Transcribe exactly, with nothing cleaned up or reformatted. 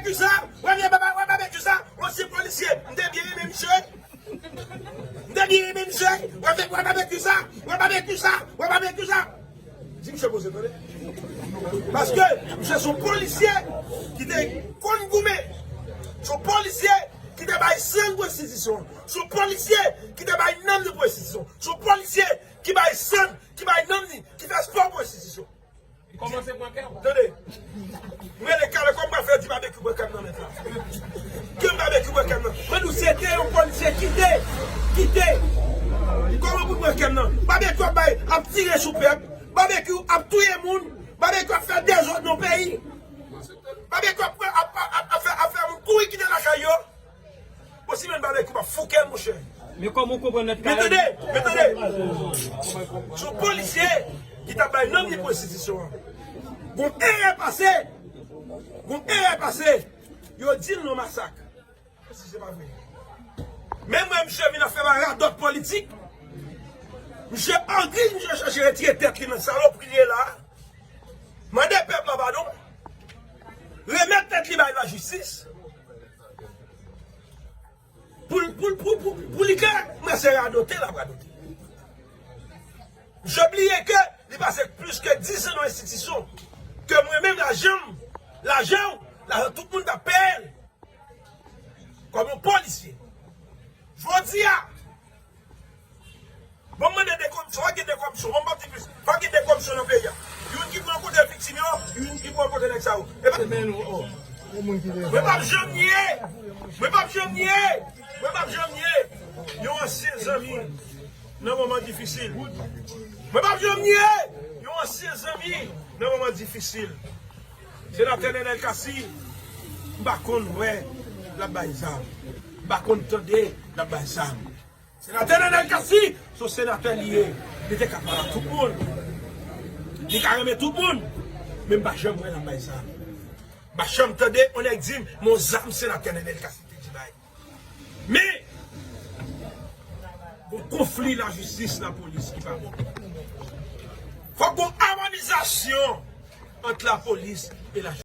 Babekyou sa, wè vye baba, wè Babekyou sa, yon ansyen polisye. M te byen renmen misye. M te byen renmen misye. Wè, wè Babekyou sa, wè Babekyou sa, wè Babekyou sa. Di misye poze, tande. Paske misye se yon polisye ki te konn goumen. Se yon polisye ki te bay san l pou enstitisyon an. Se yon polisye ki te bay nanm li pou enstitisyon. Se yon polisye ki bay san l, ki bay nanm li, ki fè spò pou enstitisyon. Kòmanse pran kè w. Tande. M rele Kale, kòman m pral fè di Babekyou pran kè m nan mentnan? Ke m Babekyou pran kè m nan? Mwen di w, se te yon polisye kite, kite. Kòman pou l pran kè m nan? Babekyou ap bay, ap tire sou pèp. Babekyou ap touye moun. Babekyou ap fè dezòd nan peyi. Babekyou ap, ap, ap, ap fè, ap fè moun kouri kite lakay yo. Osi menm Babekyou pa fouke l, monchè. Men kòman w konprann nèt Men tande, men tande. Se yon polisye ki t ap bay nanm li pou enstitisyon an. Gon erè pase. Gon erè pase. Yo di l nan masak. Si se pa vre. Men mwen, misye vin ap fè radòt politik. Misye angri, misye chèche retire tèt li nan salopri li ye la. Mande pèp la padon. Remèt tèt li bay lajistis. Pou, pou, pou, pou, pou li klè, mwen se radote l ap radote. Misye bliye ke li pase plis ke dis an nan enstitisyon. Ke mwen menm, lajan m, lajan w, lajan tout moun t ap peye l. Kòm yon polisye. Jodi a, bon, m mande de komisyon, fòk gen de komisyon, bon, m p ap di plis, fòk gen de komisyon nan peyi a. Youn ki pou rankontre viktim yo, youn ki pou rankontre nèg sa yo. E pa Se men nou, oh, yon moun ki te mwen p ap janm nye, mwen p ap janm nye, mwen p ap janm nye yon ansyen zanmi nan moman difisil. Mwen p ap janm nye yon ansyen zanmi nan moman difisil. Senatè Nenel Cassy, m pa konn wè l ap bay zam. M pa konn tande l ap bay zam. Senatè Nenel Cassy, se yon senatè li ye. Li te ka pale ak tout moun. Li ka renmen tout moun. Men m pa janm wè l ap bay zam. M pa janm tande yon nèg di m, men yon zam senatè Nenel Cassy te di bay. Men, gon konfli lajistis lapolis ki pa bon. Fòk gon amònizasyon ant lapolis e lajistis.